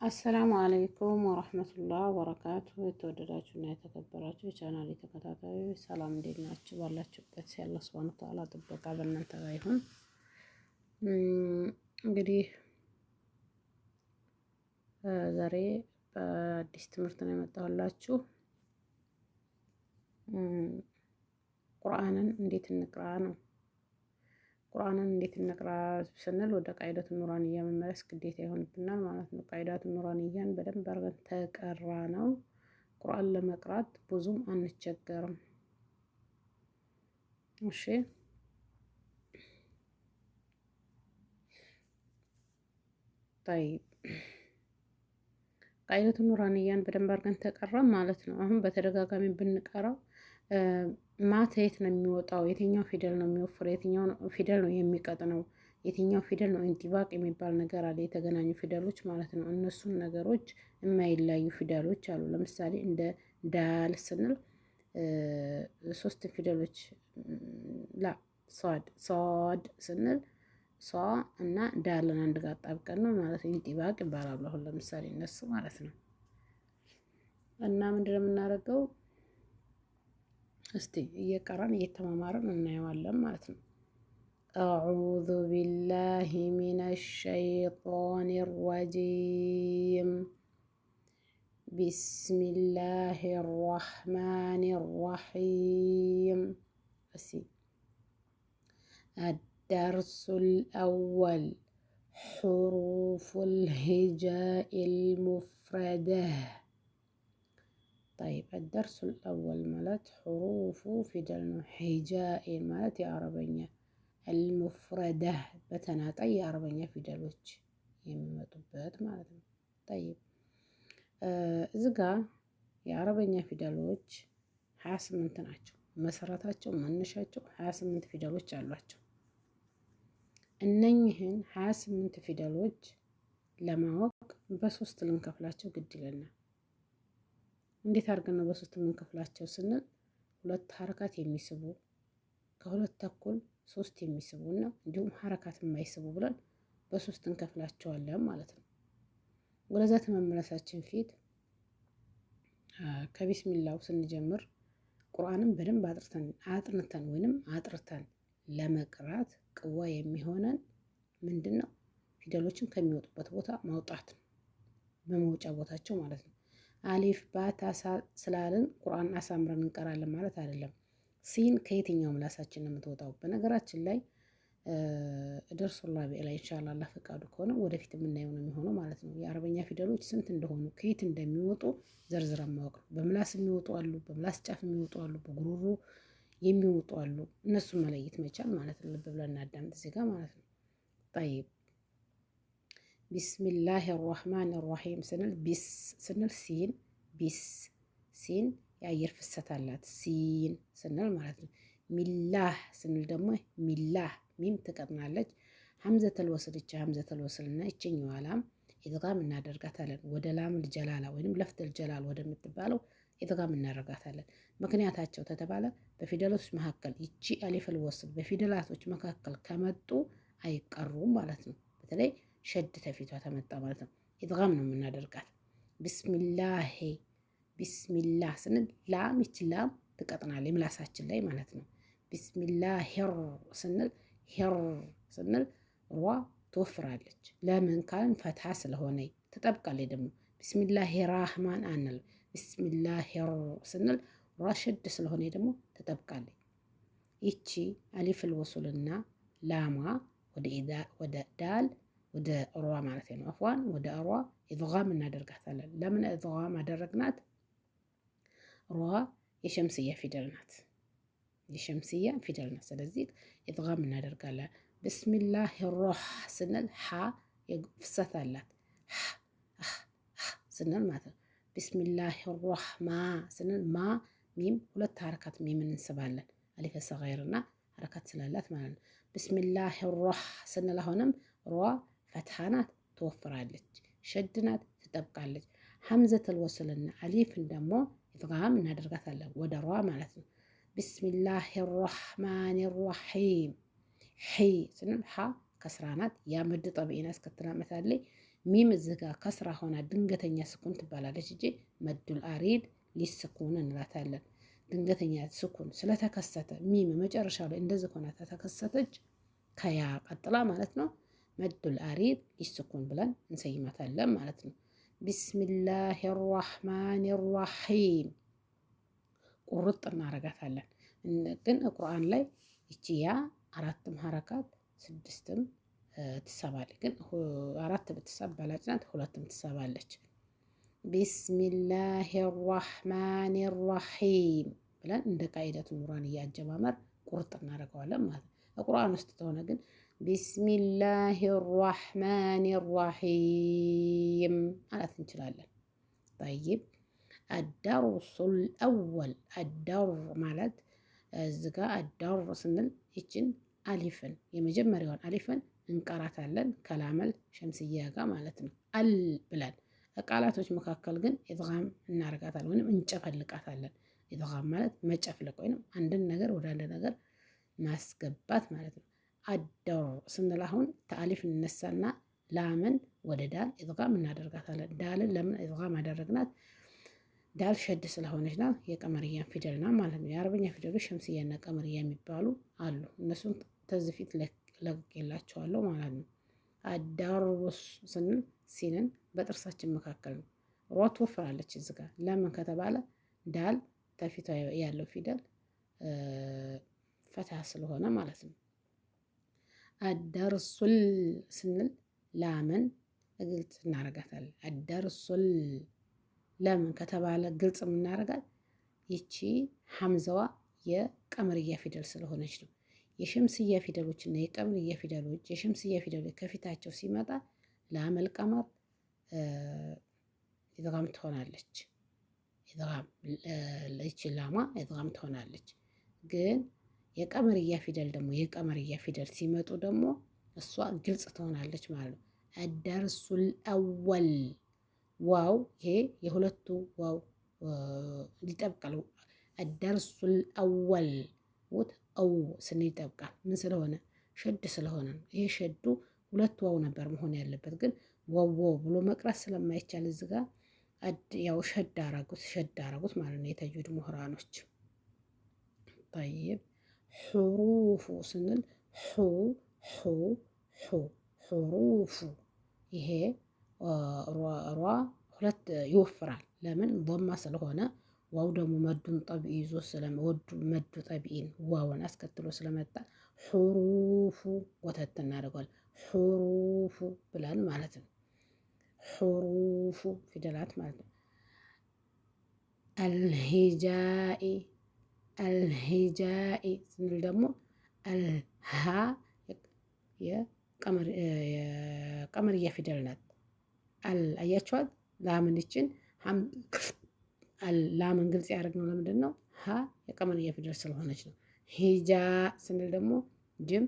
السلام عليكم ورحمة الله وبركاته። የተወደዳችሁና የተከበራችሁ የቻናል ተከታታዮች ሰላም፣ እንዴት ናችሁ? ባላችሁበት የአላህ سبحانه وتعالى ጥበቃ በእናንተ ላይ ይሁን። እንግዲህ ዛሬ በአዲስ ትምህርት ነው የመጣሁላችሁ። ቁርአንን እንዴት እንቅራ ነው። ቁርአንን እንዴት እንቅራ ስንል ወደ ቃይደቱ ኑራንያ መመለስ ግዴታ ይሆንብናል ማለት ነው። ቃይደቱ ኑራንያን በደንብ አድርገን ተቀራ ነው ቁርአን ለመቅራት ብዙም አንቸገርም። እሺ፣ طيب፣ ቃይደቱ ኑራንያን በደንብ አድርገን ተቀራ ማለት ነው። አሁን በተደጋጋሚ ብንቀራው ማተ የት ነው የሚወጣው? የትኛው ፊደል ነው የሚወፍረው? የትኛው ፊደል ነው የሚቀጥነው? የትኛው ፊደል ነው انطباق የሚባል ነገር አለ። የተገናኙ ፊደሎች ማለት ነው። እነሱን ነገሮች የማይለያዩ ፊደሎች አሉ። ለምሳሌ እንደ ዳል ስንል ሶስት ፊደሎች ላ ሷድ፣ ሷድ ስንል ሷ እና ዳልን አንድ ጋር አጣብቀን ነው ማለት ነው። انطباق ይባላሉ። አሁን ለምሳሌ እነሱ ማለት ነው። እና ምንድነው የምናደርገው? እስቲ እየቀራን እየተማማረን እናየዋለን ማለት ነው። أعوذ بالله من الشيطان الرجيم بسم الله الرحمن الرحيم። እሲ الدرس الأول حروف الهجاء المفردة። طيب፣ الدرس الأول ማለት حروف ፊደል ነው። هجاء ማለት የአረበኛ፣ المفردة በተናጠል የአረበኛ ፊደሎች የሚመጡበት ማለት ነው። طيب፣ እዚ ጋ የአረበኛ ፊደሎች 28 ናቸው። መሰረታቸው መነሻቸው 28 ፊደሎች አሏቸው። እነኝህን 28 ፊደሎች ለማወቅ በሶስት ልንከፍላቸው ግድ ይለናል። እንዴት አድርገን ነው በሶስት የምንከፍላቸው ስንል ሁለት ሀረካት የሚስቡ፣ ከሁለት ተኩል ሶስት የሚስቡ እና እንዲሁም ሀረካት የማይስቡ ብለን በሶስት እንከፍላቸዋለን ማለት ነው። ወደዛ ተመመለሳችን ፊት ከቢስሚላው ስንጀምር ቁርአንን በደንብ አጥርተን አጥንተን ወይንም አጥርተን ለመቅራት ቅዋ የሚሆነን ምንድን ነው? ፊደሎችን ከሚወጡበት ቦታ ማውጣት ነው። በመውጫ ቦታቸው ማለት ነው። አሊፍ ባታ ስላልን ቁርአን አሳምረን እንቀራለን ማለት አይደለም። ሲን ከየትኛው ምላሳችን ነው የምትወጣው? በነገራችን ላይ ደርሶላ ላይ ኢንሻአላህ አላህ ፈቃዱ ከሆነ ወደፊት የምናየው ነው የሚሆነው ማለት ነው። የአረበኛ ፊደሎች ስንት እንደሆኑ፣ ከየት እንደሚወጡ ዘርዝረን ማወቅ ነው። በምላስ የሚወጡ አሉ፣ በምላስ ጫፍ የሚወጡ አሉ፣ በጉሮሮ የሚወጡ አሉ። እነሱን መለየት መቻል ማለት ነው። ልብ ብለን እናዳምጥ እዚህ ጋር ማለት ነው። طيب፣ بسم الله الرحمن الرحيم ስንል ቢስ ስንል ሲን፣ ቢስ ሲን የአየር ፍሰት አላት ሲን ስንል ማለት ነው። ሚላህ ስንል ደግሞ ሚላህ ሚም ትቀጥናለች። همزة الوصل፣ ይቺ همزة الوصل እና ይችኛዋ ላም إدغام እናደርጋታለን። ወደ لام الجلالة ወይንም لفظ الجلالة ወደምትባለው إدغام እናደርጋታለን። ምክንያታቸው ተተባለ በፊደሎች መካከል ይቺ ألف الوصل በፊደላቶች መካከል ከመጡ አይቀሩም ማለት ነው። በተለይ شد ተፊቷ ተመጣ ማለት ነው። إدغام ነው የምናደርጋት። بسم الله፣ بسم الله ስንል ላም፣ ይቺ ላም ትቀጥናለች ምላሳችን ላይ ማለት ነው። بسم الله ሂር ስንል፣ ሂር ስንል ሯ ትወፍራለች። ለምን ካልን فتحة ስለሆነ ትጠብቃለች። ደግሞ بسم الله ራህማን አንል። بسم الله ር ስንል ሯ شد ስለሆነ ደግሞ ትጠብቃለች። ይቺ ألف الوصل ና ላሟ ወደ ዳል፣ ወደ ሯ ማለት ነው። عفوا፣ ወደ ሯ إدغام እናደርጋታለን። ለምን إدغام አደረግናት? ሯ የ شمسية ፊደል ናት። የ شمسية ፊደል ናት። ስለዚህ إدغام እናደርጋለን። بسم الله ሮህ ስንል ሀ ፍሰት አላት ስንል ማለት ነው። بسم الله ሮህማ ስንል ማ ሚም ሁለት حركات ሚምን እንስባለን። ألف صغير ና حركات ስላላት ማለት ነው። بسم الله ሮህ ስንል አሁንም ሯ فتحة ናት፣ ትወፍራለች። شد ናት፣ ትጠብቃለች። همزة الوصل ና አሊፍን ደግሞ إدغام እናደርጋታለን ወደ ሯ ማለት ነው። بسم الله الرحمن الرحيم ሒ ስንል ሓ كسرة ናት። ያ مد طبيعي ን አስከትላ መታለች። ሚም እዚህ ጋር ከስራ ሆና ድንገተኛ ስኩን ትባላለች እንጂ مد العارض للسكون እንላታለን። ድንገተኛ ስኩን ስለተከሰተ ሚም መጨረሻው ላይ እንደዚህ ሆና ተተከሰተች ከያ ቀጥላ ማለት ነው። مد العارض للسكون ብለን እንሰይማታለን ማለት ነው። بسم الله الرحمن الرحيم ቁርጥ እናረጋታለን። ግን ቁርአን ላይ ይቺ ያ አራትም ሀረካት ስድስትም ትሰባለች። ግን አራት ብትሳብ በላጭ ናት፣ ሁለትም ትሰባለች። بسم الله الرحمن الرحيم ብለን እንደ قاعدة النورانية አጀማመር ቁርጥ እናደርገዋለን ማለት ነው። ቁርአን ውስጥ ተሆነ ግን بسم الله الرحمن الرحيم ማለት እንችላለን። طيب الدرس الأول الدر ማለት እዚጋ الدر ስንል ይችን አሊፍን የመጀመሪያዋን አሊፍን እንቀራታለን ከ لام الشمسية ጋር ማለት ነው። አል ብለን ቃላቶች መካከል ግን ኢድጋም እናደርጋታለን ወይም እንጨፈልቃታለን። ኢድጋም ማለት መጨፍለቅ ወይም አንድን ነገር ወደ አንድ ነገር ማስገባት ማለት ነው። الدر ስንል አሁን ተአሊፍ እንነሳና ላምን ወደ ዳል ኢድጋም እናደርጋታለን። ዳልን ለምን ኢድጋም አደረግናት? ዳል ሸድ ስለሆነች ነው። የቀመርያን ፊደል ና ማለት ነው። የአረበኛ ፊደሎች ሸምስያና ቀመርያ የሚባሉ አሉ። እነሱን ተዚህ ፊት ለቅቄላቸዋለሁ ማለት ነው። الدرس ስንል ሲንን በጥርሳችን መካከል ነው። ሮ ትወፍራለች እዚህ ጋር ለምን ከተባለ ዳል ተፊቷ ያለው ፊደል ፈታ ስለሆነ ማለት ነው። الدرس ال ስንል ላምን ግልጽ እናረጋታለን። الدرس ال ለምን ከተባለ ግልጽ የምናረጋት ይቺ ሐምዘዋ የቀመርያ ፊደል ስለሆነች ነው። የሸምስያ ፊደሎች እና የቀመርያ ፊደሎች የሸምስያ ፊደሎች ከፊታቸው ሲመጣ لام القمر ኢድጋም ትሆናለች። ኢድጋም ይቺ ላሟ ኢድጋም ትሆናለች። ግን የቀመርያ ፊደል ደግሞ የቀመርያ ፊደል ሲመጡ ደግሞ እሷ ግልጽ ትሆናለች ማለት ነው። الدرس الأول ዋው ይሄ የሁለቱ ዋው ይጠብቃል። الدرس الأول ውት አው ስንል ይጠብቃል። ምን ስለሆነ ሸድ ስለሆነ ነው። ይሄ ሸዱ ሁለት ዋው ነበር መሆን ያለበት፣ ግን ዋው ዋው ብሎ መቅራት ስለማይቻል እዚህ ጋር ያው ሸድ አረጉት፣ ሸድ አረጉት ማለት ነው የተጅዊድ ምሁራኖች። طيب حروف ስንል ሑ ሑ ሑ حروف ይሄ ሯ ሁለት ይወፍራል። ለምን ዶማ ስለሆነ ዋው ደግሞ مد طبيعي ይዞ ስለወዱ مد طبيعي ን ዋውን አስከትሎ ስለመጣ حروف ወተት እናደርገዋል። حروف ብለን ማለት ነው። حروف ፊደላት ማለት ነው። الهجاء الهجاء ስንል ደግሞ አልሃ የቀመርያ ፊደል ናት። አል አያችኋት? ላምን ይችን ላምን ግልጽ ያደረግነው ለምንድን ነው? ሀ የቀመርያ ፊደል ስለሆነች ነው። ሂጃ ስንል ደግሞ ጅም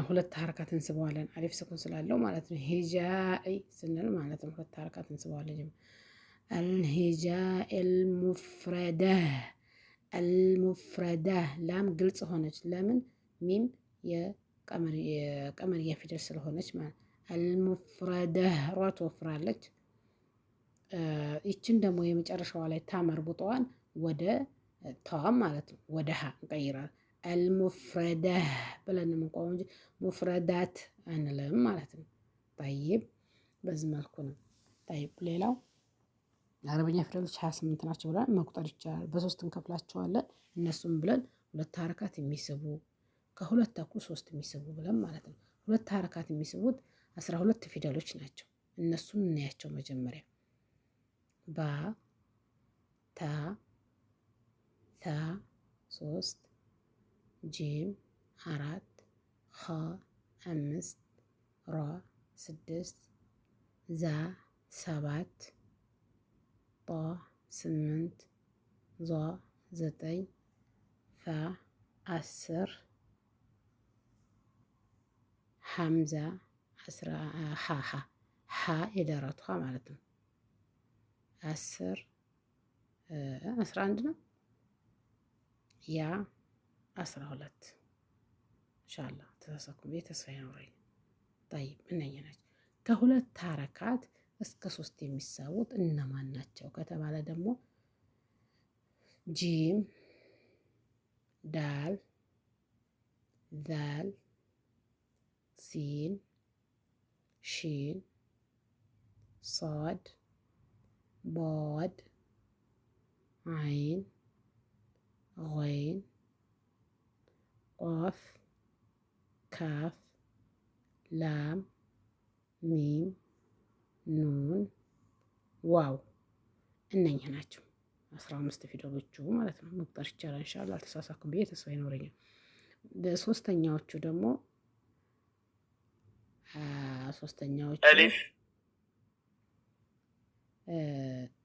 ሁለት ሀረካት እንስበዋለን አሊፍ ስኩን ስላለው ማለት ነው። ሂጃኢ ስንል ማለት ነው ሁለት ሀረካት እንስበዋለን። ጅም الهجاء المفردة المفردة ላም ግልጽ ሆነች። ለምን? ሚም የቀመርያ ፊደል ስለሆነች ማለት المفردة ሯ ትወፍራለች። ይችን ደግሞ የመጨረሻዋ ላይ ታ መርቡጠዋን ወደ ታ ማለት ነው ወደ ሀ እንቀይራለን። المفردة ብለን የምንቆመው እንጂ مفردات አንልም ማለት ነው። طيب በዚህ መልኩ ነው። طيب ሌላው የአረበኛ ፊደሎች 28 ናቸው ብለን መቁጠር ይቻላል። በሶስት እንከፍላቸዋለን። እነሱም ብለን ሁለት ሀረካት የሚስቡ ከሁለት ተኩል ሶስት የሚስቡ ብለን ማለት ነው። ሁለት ሀረካት የሚስቡት 12 ፊደሎች ናቸው። እነሱን እናያቸው መጀመሪያ ባ ታ ታ ሶስት ጂም አራት ኸ አምስት ራ ስድስት ዛ ሰባት ጣ ስምንት ዟ ዘጠኝ ፋ 10 ሐምዛ ሐ ሐ ሐ የደረቷ ማለት ነው። 10 11 ነው። ያ 12 ኢንሻአላህ ተሳሳኩም ብዬ ተስፋ ይኖረኝ። ጠይብ እነኛ ናቸው። ከሁለት ሐረካት እስከ ሶስት የሚሳቡት እነማን ናቸው ከተባለ ደግሞ ጂም፣ ዳል፣ ዛል፣ ሲን፣ ሺን፣ ሶድ፣ ቦድ፣ አይን፣ ገይን፣ ቆፍ፣ ካፍ፣ ላም፣ ሚም፣ ኑን፣ ዋው እነኚህ ናቸው። 15 ፊደሎቹ ማለት ነው። መቁጠር ይቻላል። ኢንሻአላህ አልተሳሳኩም ብዬ ተስፋ ይኖረኛል። ሶስተኛዎቹ ደግሞ ሶስተኛዎቹ ألف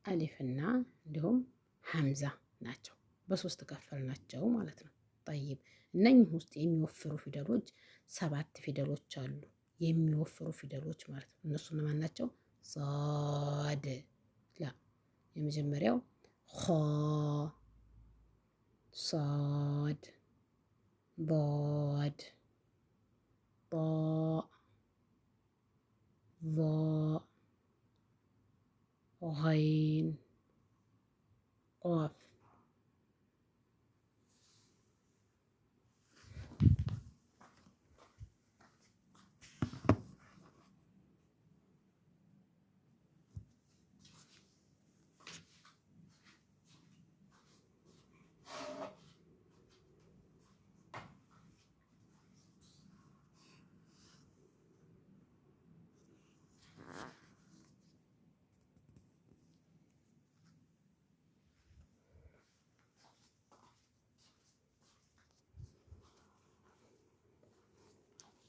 አሊፍና እንዲሁም ሐምዛ ናቸው። በሶስት ከፈል ናቸው ማለት ነው። ጠይብ እነኚህ ውስጥ የሚወፍሩ ፊደሎች 7 ፊደሎች አሉ። የሚወፍሩ ፊደሎች ማለት ነው። እነሱ እነማን ናቸው? ሶድ ላ የመጀመሪያው ኾ፣ ሶድ፣ ቦድ፣ ጦ፣ ዞ፣ ገይን፣ ቆፍ።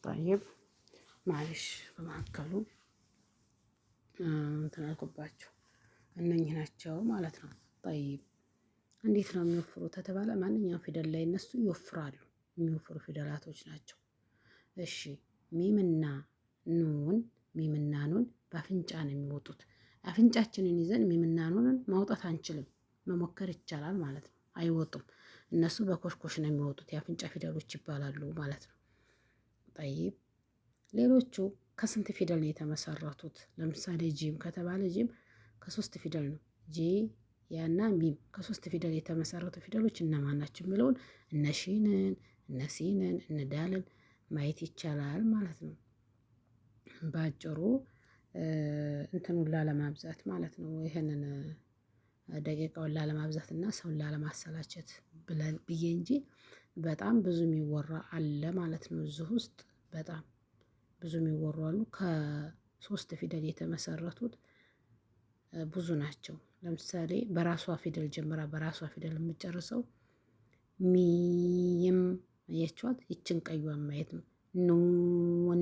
ጠይብ ማለሽ በመካከሉ እንትን አልኩባቸው እነኚህ ናቸው ማለት ነው። ጠይብ እንዴት ነው የሚወፍሩ ተተባለ ማንኛውም ፊደል ላይ እነሱ ይወፍራሉ። የሚወፍሩ ፊደላቶች ናቸው። እሺ ሚምና ኑን ሚምና ኑን በአፍንጫ ነው የሚወጡት። አፍንጫችንን ይዘን ሚምና ኑንን ማውጣት አንችልም። መሞከር ይቻላል ማለት ነው። አይወጡም። እነሱ በኮሽኮሽ ነው የሚወጡት። የአፍንጫ ፊደሎች ይባላሉ ማለት ነው። ጠይብ ሌሎቹ ከስንት ፊደል ነው የተመሰረቱት? ለምሳሌ ጂም ከተባለ ጂም ከሶስት ፊደል ነው። ጂ ያና ሚም ከሶስት ፊደል የተመሰረቱ ፊደሎች እነማን ናቸው የሚለውን እነ ሺንን፣ እነ ሲንን፣ እነ ዳልን ማየት ይቻላል ማለት ነው። በአጭሩ እንትኑን ላለማብዛት ማለት ነው። ይህንን ደቂቃውን ላለማብዛት እና ሰውን ላለማሰላቸት ብለን ብዬ እንጂ በጣም ብዙ የሚወራ አለ ማለት ነው። እዚህ ውስጥ በጣም ብዙ የሚወሩ አሉ። ከሶስት ፊደል የተመሰረቱት ብዙ ናቸው። ለምሳሌ በራሷ ፊደል ጀምራ በራሷ ፊደል የምጨርሰው ሚም አያችኋት? ይችን ቀዩን ማየት ነው። ኑን፣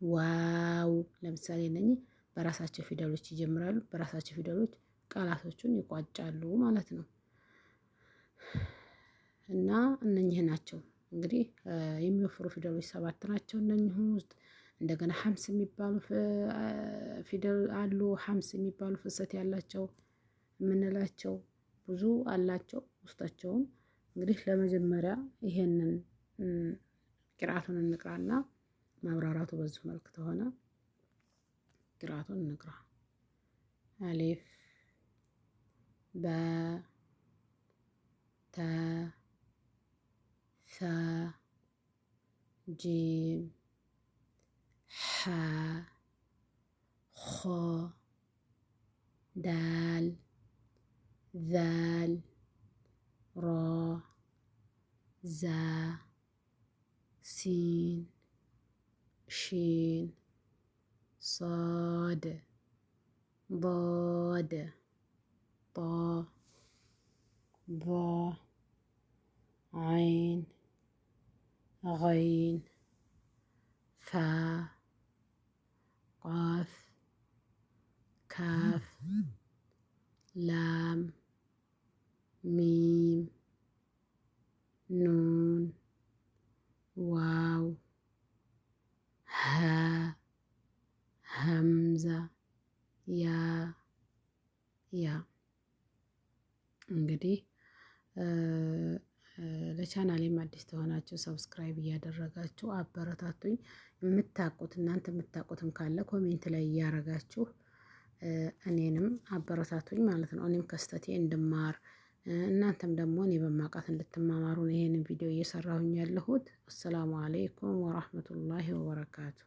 ዋው ለምሳሌ እነኚህ በራሳቸው ፊደሎች ይጀምራሉ፣ በራሳቸው ፊደሎች ቃላቶቹን ይቋጫሉ ማለት ነው። እና እነኚህ ናቸው እንግዲህ የሚወፍሩ ፊደሎች 7 ናቸው። እነኚህ ውስጥ እንደገና ሐምስ የሚባሉ ፊደል አሉ። ሐምስ የሚባሉ ፍሰት ያላቸው የምንላቸው ብዙ አላቸው ውስጣቸውን። እንግዲህ ለመጀመሪያ ይሄንን ቂርአቱን እንቅራና ማብራራቱ በዚሁ መልክ ተሆነ ቂርአቱን እንቅራ። አሊፍ በ ተ ث ጂም ሐ ኾ ዳል ዛል ሮ ዛ ሲን ሺን ሶድ ዶድ ጦ ቦ አይን ገይን ፋ ቃፍ ካፍ ላም ሚም ኑን ዋው ሃ ሀምዛ ያ ያ። እንግዲህ ለቻናሌም አዲስ ተሆናችሁ subscribe እያደረጋችሁ አበረታቱኝ። የምታውቁት እናንተ የምታውቁትም ካለ comment ላይ እያረጋችሁ እኔንም አበረታቱኝ ማለት ነው። እኔም ከስተቴ እንድማር እናንተም ደግሞ እኔ በማውቃት እንድትማማሩ ነው ይሄንን ቪዲዮ እየሰራሁኝ ያለሁት። አሰላሙ አለይኩም ወራህመቱላሂ ወበረካቱ።